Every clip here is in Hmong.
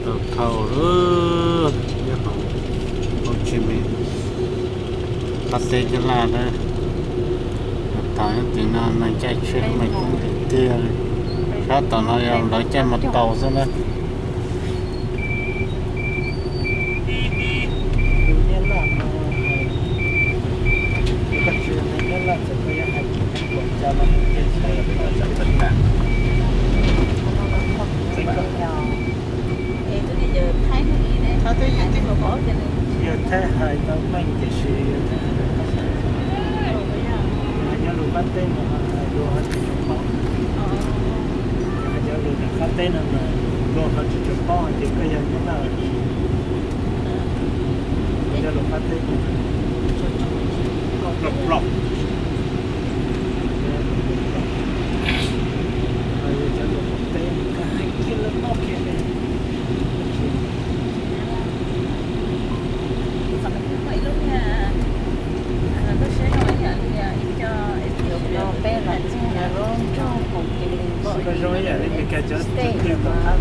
Thaum nyob hauv Hồ Chí Minh, qab teb Nyab Laj na, thaum nyob tim no neeg caij tsheb mas coob tiag tiag li. Sab tom no yog lawv caij mas taus xwb na. Yog Thaib hais tau meej tiam sis yog Thaib hais tau meej, nyob lus qab teb no hais dua ho tsis tshua paub. Yog hais cov lus nram qab teb no mas luag ho tsis tshua paub hais tias koj yog Nyab Laj los tsis. Nyob lus qab teb no ploj ploj. Cov lus qab teb no koj hais kiag lawv paub kiag li. Peb los txog lub nroog Hồ Chí Minh, States mas,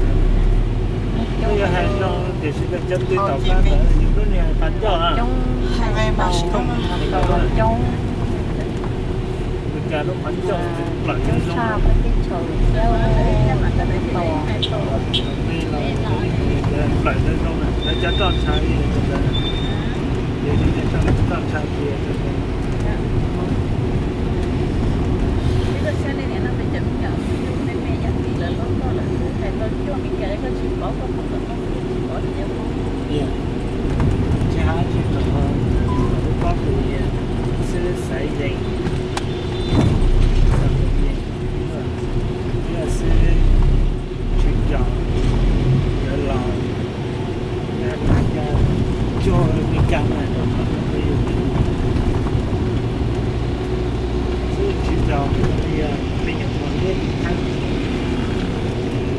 yog hais zoo tiam sis cov tw tom qab ntawd yus lub niag qab ncauj na, coob, coob, coob tshaj peb teb chaws thiab. Plaws zoo zoo na, lawv cov roj ntsha li ntawd, ces roj ntsha tias Tsis hais tsis tau lub pob kws xwb xaiv yees, xwb tsis caum yuav los cuag li cas na, xwb tsis caum li me nyuam qhuav liab ib thab,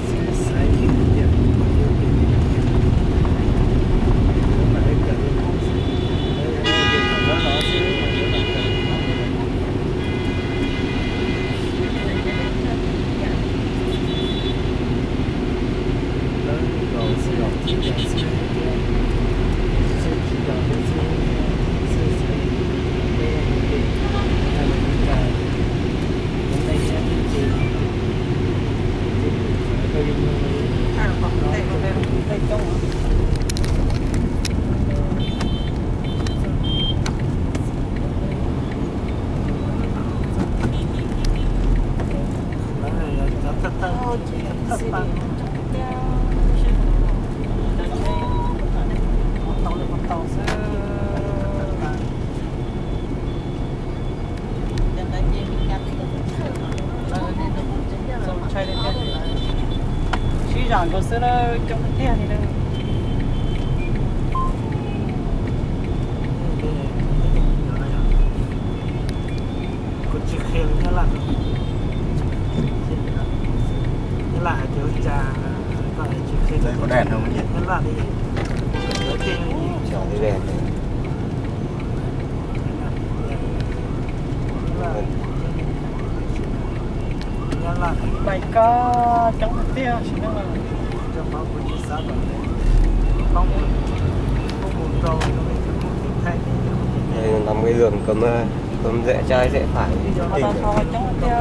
xwb xaiv yees li cas, Sib zam nkaus xwb na, coob tiag li na. Kuv tsis qhia Nyab Laj, Nyab Laj hais tias ua cas koj tsis qhia, Nyab Laj li. Nyab Laj, my God, coob tiag tiag sim neej. Đây là năm cái đường cấm, cấm rẽ trái rẽ phải thì kinh khủng. Coob tiag.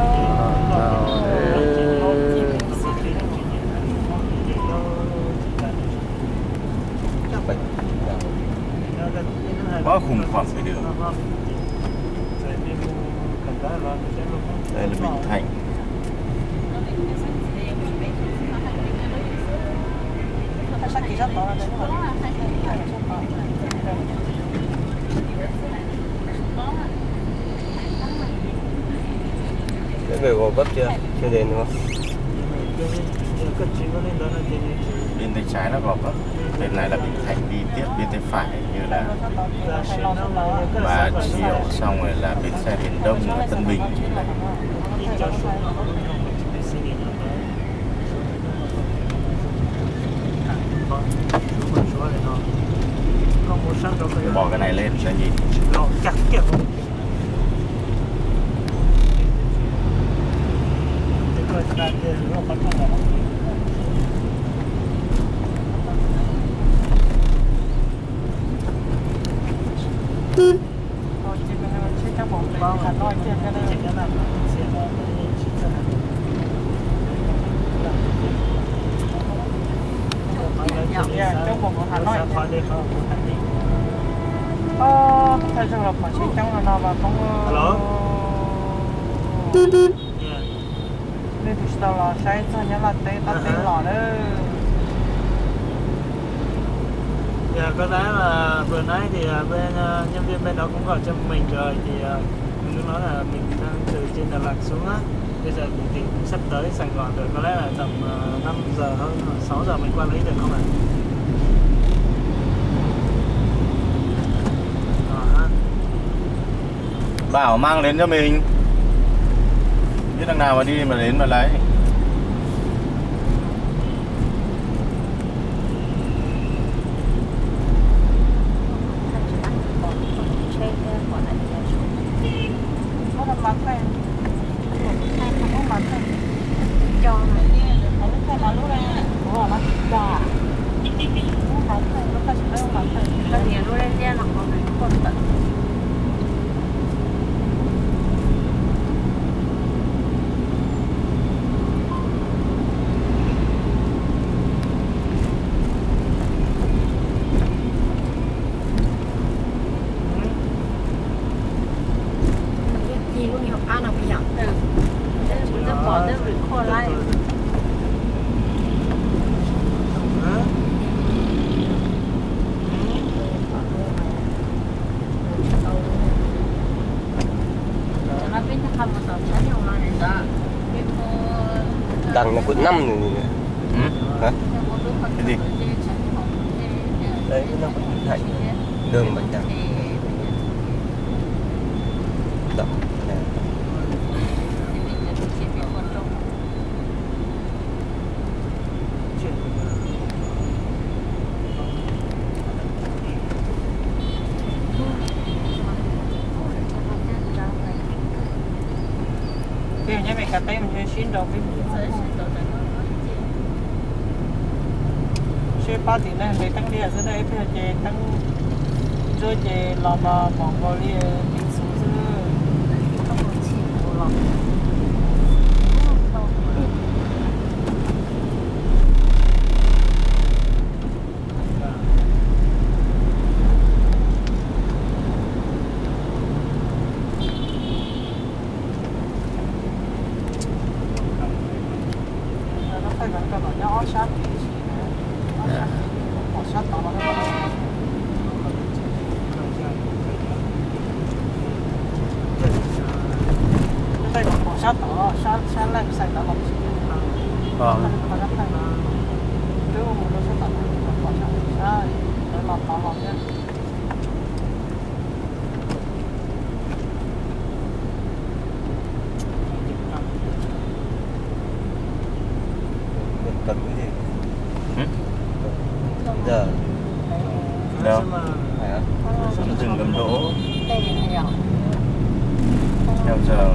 Quá khủng hoảng cái đường. Đây là Bình Thạnh. Cái người Gò Vấp chưa? Chưa đến đúng không? Bên tay trái là Gò Vấp, bên này là Bình Thạnh, đi tiếp bên tay phải như là Bà Triệu, xong rồi là bến xe miền Đông là Tân Bình. Bỏ cái này lên cho nhìn. Coob npaum nkaus Hà Nội. Ub, thaij zog los pom tsheb coob no no mas Poob. Nej tus tsis tau los saib txog Nyab Laj teb tab teb los lawm. Giờ có nói là vừa nãy thì à, bên à, nhân viên bên đó cũng gọi cho mình rồi thì à, mình cũng nói là mình đang từ trên Đà Lạt xuống á. Bây giờ thì, thì cũng sắp tới Sài Gòn rồi, có lẽ là tầm à, năm giờ hơn, sáu giờ mình qua lấy được không ạ? Ờ ha. Bảo mang đến cho mình. Biết thằng nào mà đi mà đến mà lấy. Đằng nó cũng năm rồi. Hả? Cái gì? Đây, nó cũng thảy. Đường mà chẳng. Đọc. Twb yog nyob Meskas teb mas ntshe sib nraus peb mus. Seb pab tim no ntev teeb liaj xwb na, ib pliag ces teeb ntsuab ces los mas pom nkaus li pib txhuv xwb. Sab tod, sab, sab laj xais tod los tsis, sab laj, sab tod, twb mus rau sab tod, sab, sab, sab, sab los tod los thiab. Giờ đâu? Phải hả? Nắm rừng Cam Lỗ. Theo giờ.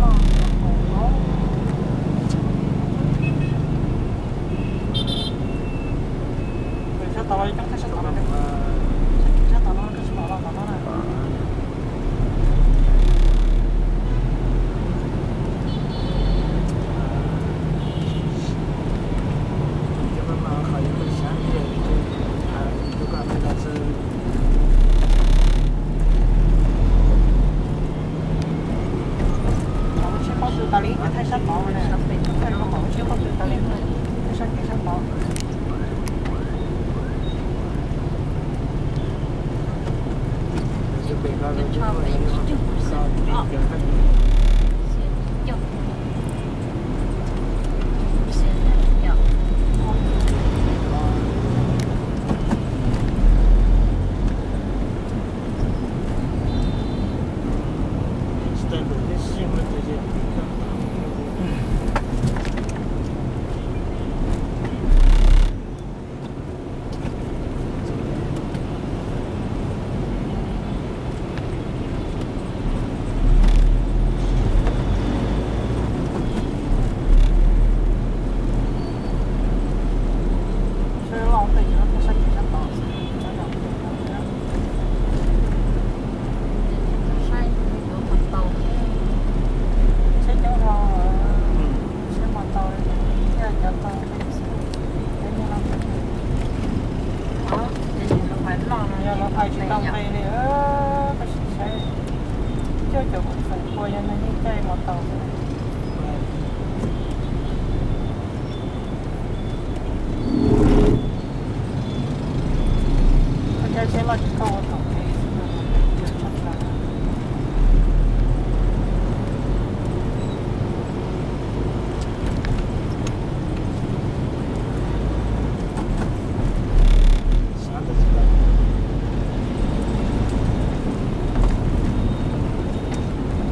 Thaij sab tod, thaij sab tod, thaij sab tod. Los hais tsis tau nqe li, koj sim saib, coj cov kuv txeem pua yog neeg yeej caij mos taus xwb. Koj caij tsheb loj ces koj ua thaum kev xwb.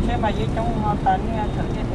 Tsheb mas yeej coob ho tas niaj thaum niaj